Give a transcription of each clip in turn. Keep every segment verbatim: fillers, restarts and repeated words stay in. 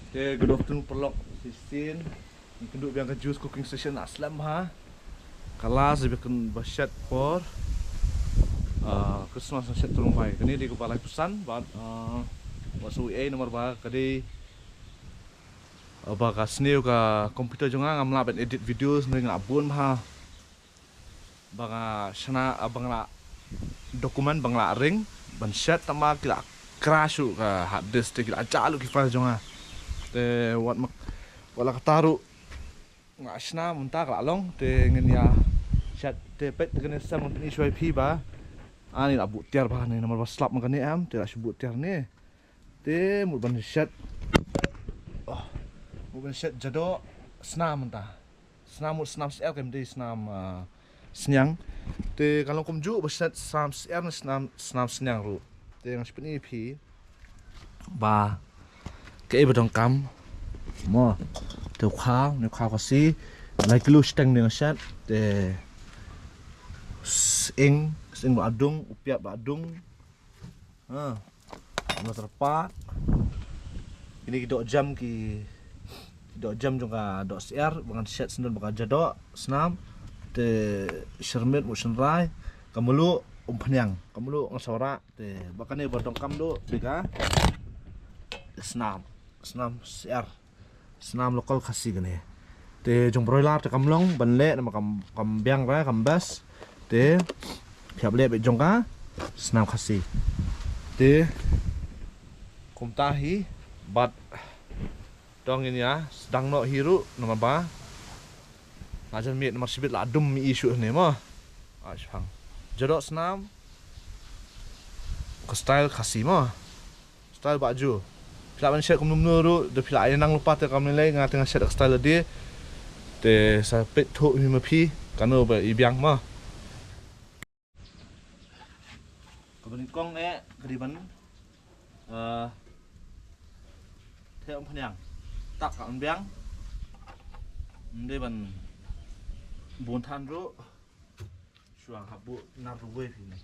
Te good afternoon paralok. Shisien ngi kynduh biang ka Juice cooking station ha slem ha. Ka la sa biang ba shet por, ah, Christmas na shet turung bai. Kane dei kaba laiphew san bad, ah, wat sa wei ei namar ba ka dei, ah, ba ka sniew ka computer jong nga ngam lah ban edit videos, nga la bun bha ba nga shna, ah, ba nga la document, ba nga la ring ban shet, tangba ki la crash ruh ka hard disk, te ki la jah lut ki file jong nga. Te wat mak, wat la katta ruh nga shna mynta ka la long, te ngin ïa shet. Te peit te kane sem ngan pyni shuwa ïa phi ba ani la buh tiar bha ne, namar ba slap ma kane em, te la shu buh tiar ne. Te mut ban shet. Oh, mut ban shet jadoh snam mynta. Snam mut snam syiar, kam dei snam, ah, sniang. Te ka long kumjuh ba shet snam syiar ne snam, snam sniang ruh. Te ngan sa pyni ïa phi ba kaei ba donkam. Mo. Te u khaw, ne u khaw Khasi. Lai kilo shiteng ne nga shet. Te sying, sying ba dung, u piat ba dung. Ha. Ba tyrpad. Kine ki doh jam, ki, ki doh jam jong ka doh syiar, ba ngan shet shen don ba ka jadoh snam. Te shyrmit mut shynrai. Ka mluh umphniang, ka mluh ngan sa wanrah. Te ba kane ba donkam duh, te ka snam, snam syiar. Snam local Khasi kane. Te jong broiler te kam long ban leh namar kam, kam biang re, kam best. Te phi hap leh beit jong ka snam Khasi. Te kumta hi bad dang ngin ïa sdang noh hi ruh namar ba la jan miet, namar shibit la dum mi issue ne mo. Ah, shipang. Jadoh snam ka style Khasi mo. Style Bah Ju. Phi lah ban shet kumno kumno ruh, da phi lah ïa nang lypa te kam lei, nga te nga shet ka style lade. Te sa peit thuh hi ma phi, kano ba i biang ma. Kaba nyngkong eh, ka dei ban, eh, theh umphniang. Tak ka umbiang. Ym dei ban bun than ruh. Shuwa hap buh nar ruh wei phi ne.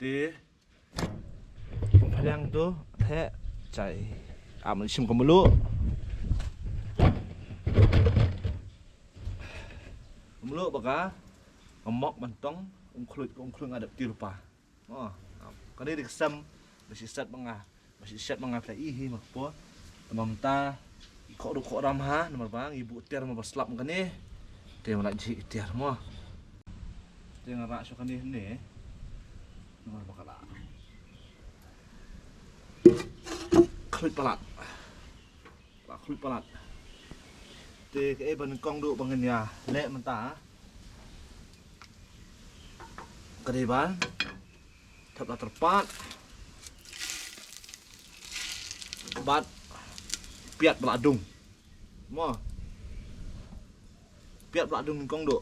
Te. Paliang tu, te, chai. Am shim ka mluh. Ka mluh ba ka, ka mok ban tong, um khluit, um khluit nga dep tir pa. Oh, kane dei ka sem, ba shi set ba nga, ba shi set ba nga pla i hi ma kpo. Te mynta, i khoh ruh khoh ram ha, namar ba, i buh tiar ma ba slap kane. Te ma la jih tiar mo. Te nga rah shuh kane ne. Namar ba ka la khluit palat. La khluit palat. Te kaei ba nyngkong duh ba ngin ïa leh mynta. Ka dei ban thep la tyrpad. Bad piat ba la dung. Mo. Piat ba la dung nyngkong duh.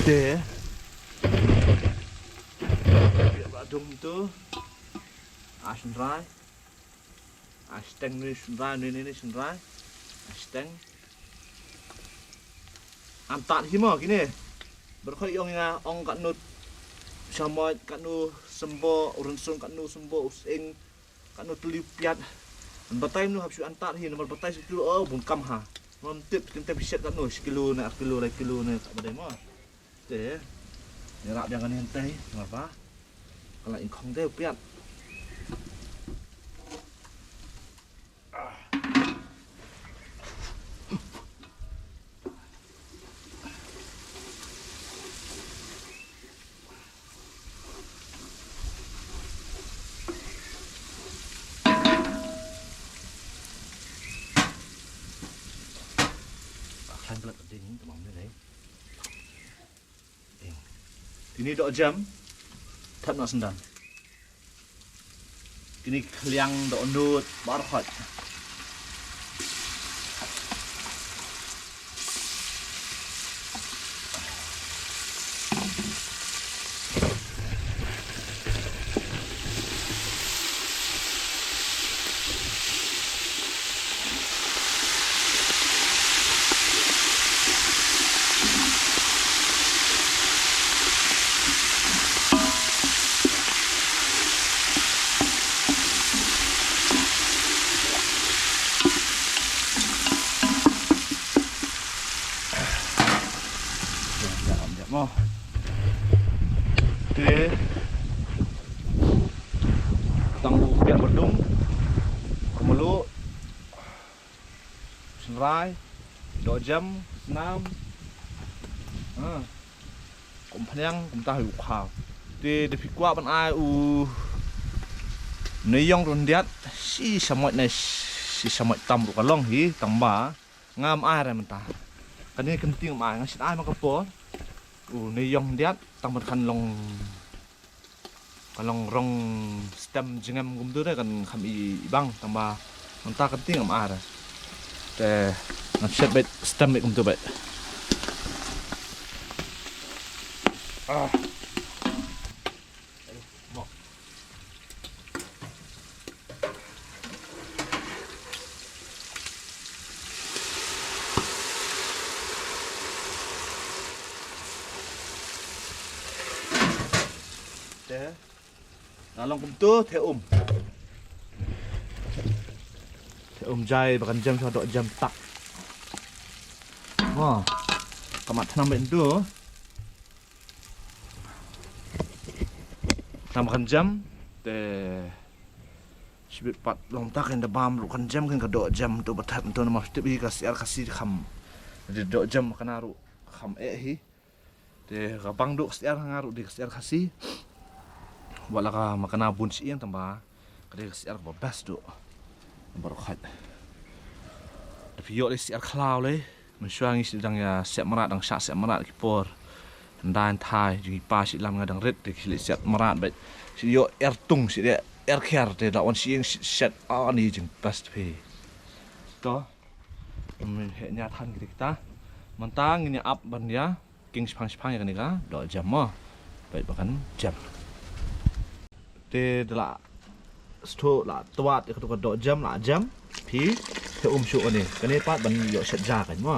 Te. Ba dung tu. Ah, shynrai. Ah, shiteng ne shynrai, ne, ne, ne shynrai. Ah, shiteng. Antat hi mo kine. Bad khoit ong nga ong katno shamoit, katno symboh, u rynsun katno symboh, u sying katno tylli u piat. Batai mno hap shu antat hi, namar batai shi kilo, oh, bun kam ha. Ngam tip, kin tip shet katno, shi kilo ne, ar kilo, lai kilo ne, ka ba dei mo. Te, ïa rah biang kane hynrei, namar ba ka la ingkhong te u piat. Khlaiñ palat ka ding, tamam ne, dei. Kine doh jem, thep noh syndon. Kine khliang doh nud baroh khoit. Te tang u piat berdung, kemelu, sendrai, doh jem, snam. Ha. Kum pynïang, kumta hi u khaw. Te da phi kwah ban ai u neiïong ryndiat, shi shamoit ne shi shamoit tam ruh ka long hi, tang ba ngam ai re mynta. Kane ka ktien ngam ai, nga shu ai ma ka por. U neiïong ryndiat, tang ban kan long, kan long rong stem jingem kumtu de kan kham i, i bang, tang ba mynta ka ktien ngam ai re. Te ngan shet beit stem beit kumtu beit. Ah. Te nga long kumtu, te um. Te um jai ba kan jem sha doh jem tak. Mo. Ka mat thnam beit tu. Tang ba kan jem te shibit pat long tak, kan da bam ruh kan jem, kan ka doh jem tu ba thep tu namar tip hi ka syiar Khasi kham. Dei doh jem kane ruh kham eh hi. Te ka bang duh ka syiar nga ruh dei ka syiar Khasi. Wat la ka ma kane bun shi ïing tang ba ka dei ka syiar kaba best duh. Baroh khoit. Da phi ïoh lei syiar khlaw lei. Mynshuwa ngi shu dang ïa sep mrad, dang shah sep mrad ki por. Hynda hynthai jong ngi pa shi lam nga dang rit te ki lei sep mrad bad shu ïoh er tung, shu ïoh er kher te da wan shi ïing shu shet, ani jing best phi. To. Ngin heh nia than kita kita. Mynta ngin ïa ap ban ïa king shipang shipang ïa kane ka doh jem mo. Beit ba kan jem. Te da la stop la twad ïa katu ka doh jem, la jem. Phi te um shuh kane. Kane pat ban ïoh shet ja kan mo.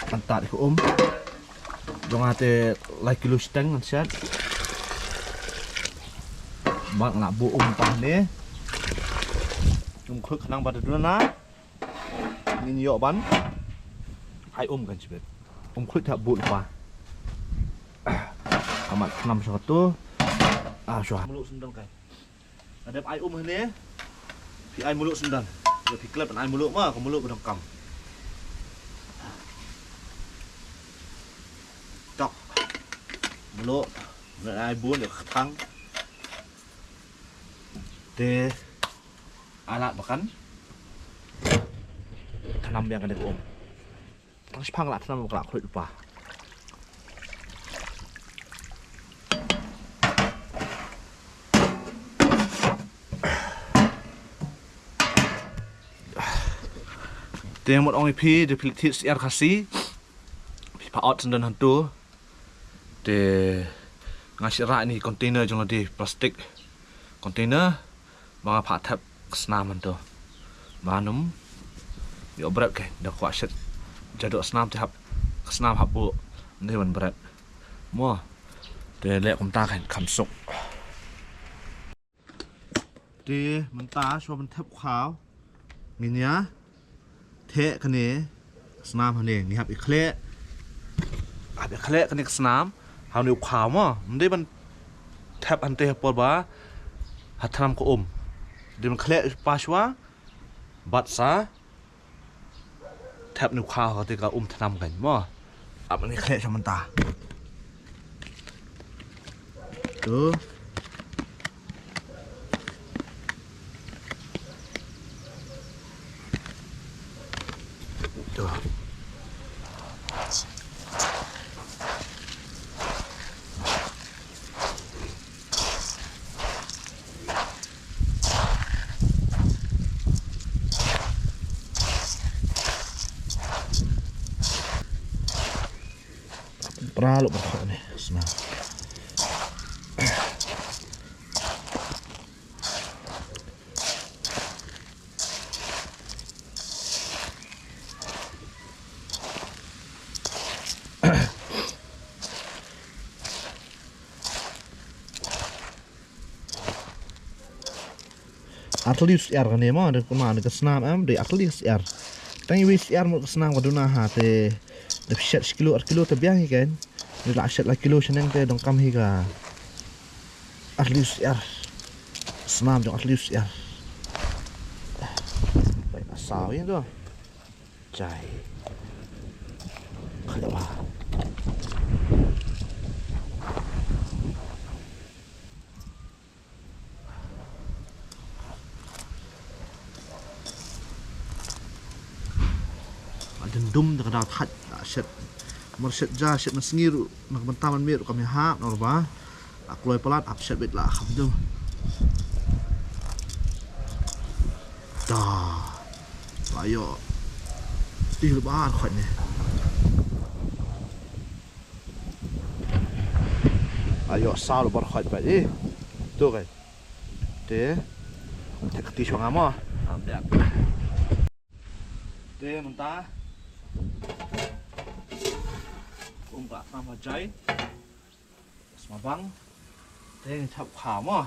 Kan tad ïa ka um. Jong nga te lai kilo shiteng ngan shet. Bad nga la buh um pa ne. Um khluit khnang ba da duna. Ngin ïoh ban ai um kan shibit. Um khluit te hap buh lypa. Ka mat thnam sha katu. Ah, shuwa. Mluh sendang kan. Nga dep ai um hangne. Phi ai mluh sendang. Ïa phi klet ban ai mluh ma, ka mluh ba donkam. Tok. Mluh. Nga ai bun ïa ka kthang. Te ai lad ba kan thnam biang kane ka um. Tang shipang la thnam ka la khluit lypa. Te mut ong ïa phi, da phi thied syiar Khasi, phi phah ot syndon hangto. Te nga shu rah ïa ini container jong lade, plastic container. Ba nga phah thep ka snam hangto. Ba nym ïoh bret, ka da kwah shet ja doh snam te hap ka snam hap buh. Ym dei ban bret. Mo. Te leh kumta kan kham suk. Te mynta shuwa ban thep u khaw, ngin ïa theh kane ka snam hangne, ngi hap ïa khleh, hap ïa khleh kane ka snam ha une u khaw mo. Ym dei ban thep hangtei ha por ba ha thnam ka um. Dei ban khleh pa shuwa bad sa thep une u khaw ha kata ka um thnam kan mo. Ap ngi khleh sha mynta. Tu. Tu Pra lo ba khot ne snam. Ar tylli u syiar kane mo, dei kumne ka snam em, dei ar tylli u syiar. Tang iwei i syiar mo ka snam ka duna ha te. Dep shet shi kilo, ar kilo te biang hi kan. Dei la shet la kilo shaneng te dang kam hi ka. Ar tylli u syiar. Snam jong ar tylli u syiar. Bai na saw ïa to. Jai. Khlem ba. Adon dum da ka daw thait da shet. Mar shet ja shet na sngi ruh na ka bynta man mih ruh kam ïahap na ba. A kloi palat ap shet bit la kham dum. Da. Ba ïoh. Ih ba ar khot ne. Ayo saw lo bar khot ba eh. Tu kan. Te. Te kti shong amo. Am dia. Te mynta. Kum ka sama jai. Sma bang. Te ngi thap kha mo.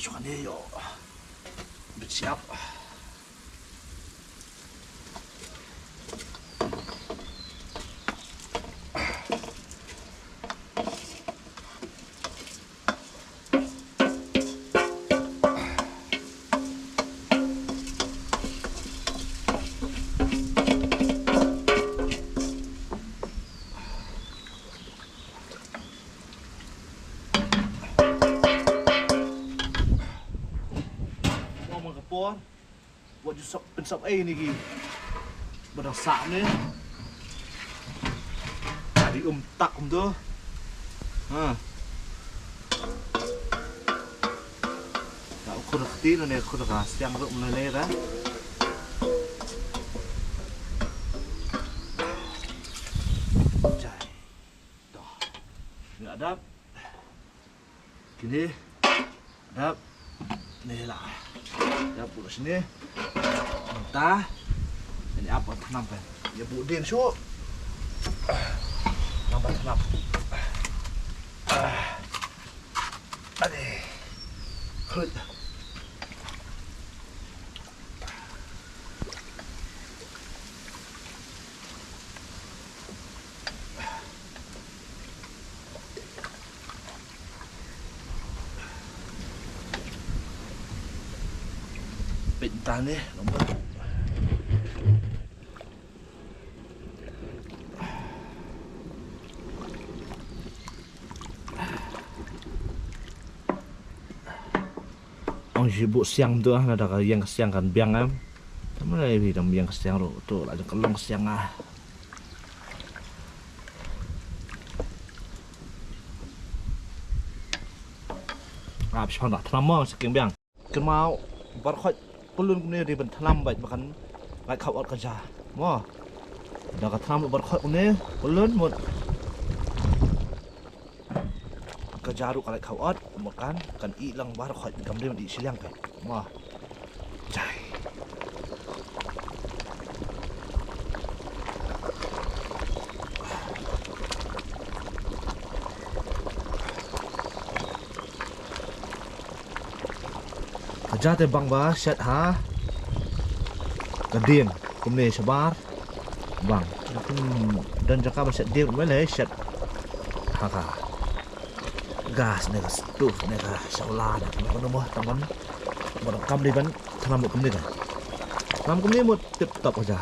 Shuka ne yo. Bit siap. Wat ju sap pynsap ei ni ki. Ba dang sah ne. Adi um tak um tu. Ha. Ka ukur kti ne ukur ka siang ruh mlele da. Jai. Dah. Ni adap. Kini. Dap. Ni la. Dap pula sini. Mentah. Ini apa tanam kan? Ya budin syu. Nampak tanam. Ade. Hut. Pynta ne, nombor. Ong shi buh siang tu ah, na da ka ïeng ka siang kan biang em. Tama la bi dang ïeng ka siang ruh tu la jong ka long ka siang ah. Ah, pishpang da thnam mo sa king biang. Kynmaw bar khoit pulun kumne ri ban thnam bad makan lait khaw ot ka ja. Mo. Da ka thnam bar khoit kumne pulun mut. Ka ja ruh ka lait khaw ot, mo kan, kan ih lang bar khoit kam dei ban ih shiliang peit. Mo. Jai. Ka ja te bang ba shet ha ka dieng kumne shabar bang. Kum don jaka ba shet dieng kumne le shet ha ka gas ne ka stove ne ka shawla ne kumne kumne mo tang ban ba kam dei ban thnam kumne ka thnam kumne mo tip top ka ja.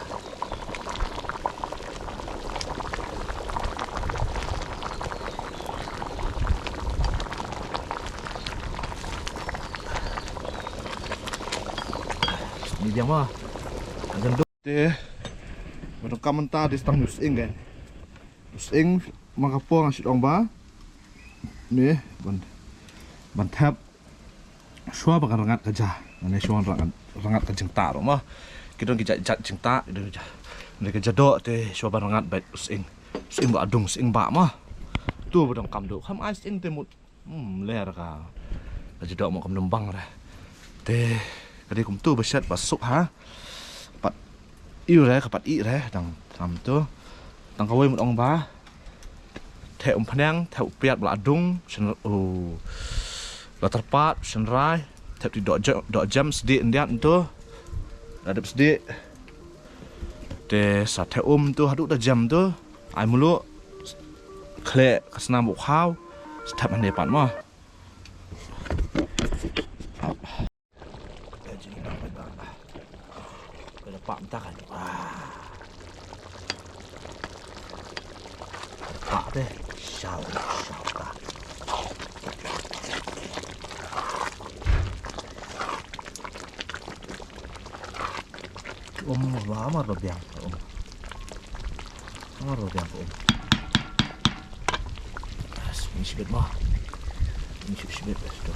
Ni dia ma. Ajan tu. Te. Ba dang kam mynta dei tang nus ing kan. Nus ing ma ka pong shu ong ba. Ni ban ban thep. Shuwa ba ka rngat ka ja. Nga ne shuwa rngat, rngat ka jingtah ruh mo. Ki don ki jait, jait jingtah, ki don ki jait. Dei ka jadoh te shuwa ban rngat bad u sying. Sying ba dung, sying ba ma. Tu ba dang kam duh. Kam ai sying te mut. Hmm, ler ka. Ka jadoh mo kam dang bang re. Te ka dei kumtu ba shet ba suk ha. Pat ïu re, ka pat i re dang kam tu. Tang kawei mut ong ba. Theh um phniang, theh u piat ba la dung, shen u la tyrpad, shen rai, theh ti doh jem, doh jem sdieh ndiat ntu. La dep sdieh. Te sa theh um tu haduh da jem tu. Ai mulu khleh ka snam u khaw. Sa thep hane pat mo. Ka jingïalang ka da. Ka da pam ta kan. Wah. Ka da pam te. Shaw, shaw ka. Ka um ba mar ba biang ka um. Mar ba biang ka um. Ni shibit mo. Ni shibit shibit tu.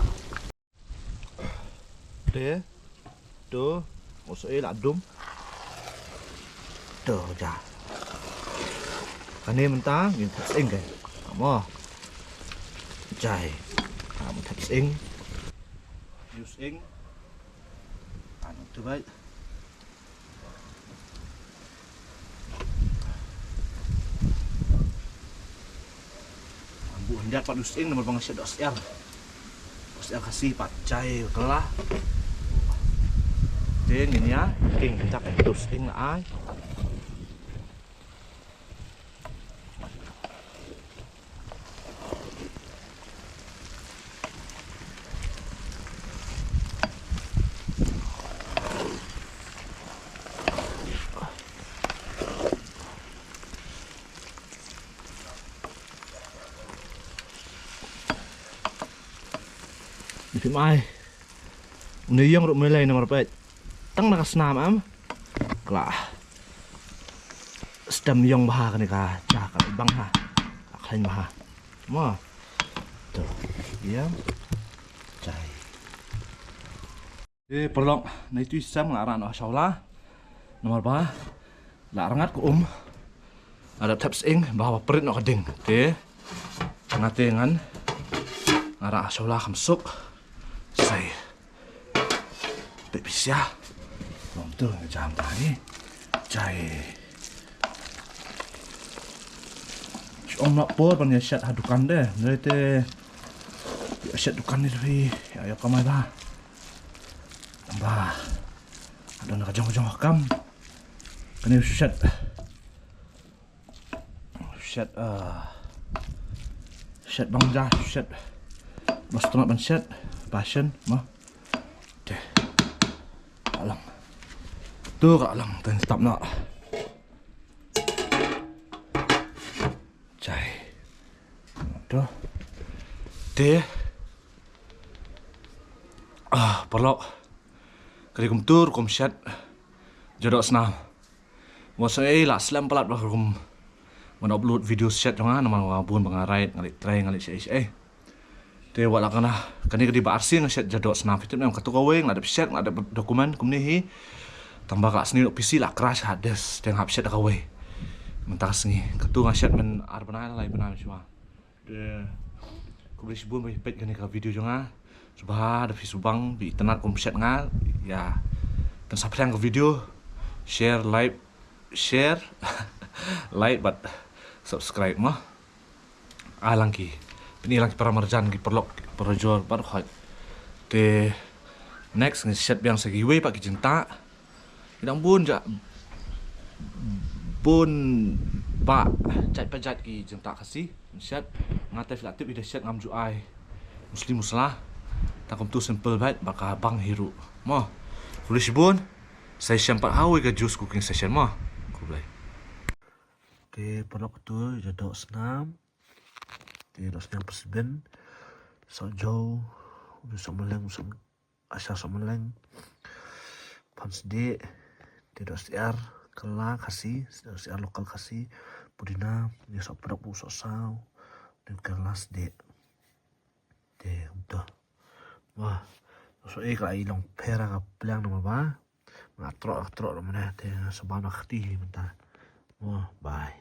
Te, to, u sying la dum. To, ja. Kane mynta, ngin thep sying ke. Mo. Jai. Ka mo thep sying. Use sying. Ano tu bai. Ambu hendak pat u sying namar ba nga shet doh syiar. Doh syiar Khasi pat jai kala. Te ngin ïa king hendak pat u sying la ai. Ni phim ai. Une ïong ruh me lei namar peit. Tang na ka snam am. Kla. Stem ïong bha kane ka ja ka bang ha. Ka khlaiñ bha. Mo. To. Ïa. Jai. Eh, paralok, na itu isam nga rah noh shawla. Namar ba la rngat ka um. Ada thep sying ba ba prit noh ka ding. Te nga te ngan nga rah shawla kham suk. Sai. Peit pisa. Bom tu nga jam ta ni. Jai. Ong na por ban ïa shet ha dukan de. Nai te ïa shet dukan ni tu hi. Ïa ïa kamai ba. Ba. Ada na ka jong jong kam. Kane u shet. Shet ah. Shet bang ja shet. Mas tengah ban shet. Passion mah. Te. Ka lang. Tu ka lang ten stop na. Jai. Tu. Te. Ah, paralok. Ka dei kumtu rukom shet jadoh snam. Nga sa ei la slem palat ba rukom ban upload video shet jong nga namar nga bun ba nga ride nga leit trei nga leit shaei shaei. Te wat la kane, kane ka dei ba arsien nga shet jadoh snam. Phi tip ne em, katu kawei nga la dep shet, nga la dep document kumne hi. Tang ba ka la sniew P C la crash hard disk te nga hap shet da kawei. Mynta ka sngi katu nga shet man ar bnai la lai bnai shuwa. Te khublei shibun ba phi peit kane ka video jong nga. Sngewbha da phi sngewbang ba itynnad kum shet nga. Ïa pynsaphriang ka video, share, like, share, like bad subscribe mo. Ai lang ki, pyni lang ki para marjan, ki paralok, ki parajor bad hoi. Te next ngin shet biang sa kiwei pat ki jingtah. Ki dang bun ja, bun ba jait pa jait ki jingtah Khasi. Shet nga te phi la tip ïa da shet ngam ju ai musli musla. Tang kumtu simple bad ba ka bang hi ruh mo. Khublei shibun. Sa ïashem pat ha kawei ka juice cooking session mo. Khublei. Te paralok, tu jadoh snam. Te doh snam pyrshah bin. Sohjew, sohmylleng, soh ashar, sohmylleng. Phan sdieh. Te doh syiar kylla Khasi, doh syiar local Khasi. Pudina, ne sohpdok, sohsaw. Ne kylla sdieh. Te kumta. Wah. Soh ei ka la i long pher ka pliang namar ba nga troh, nga troh namar te sa ban ba kti hi mynta. Bye.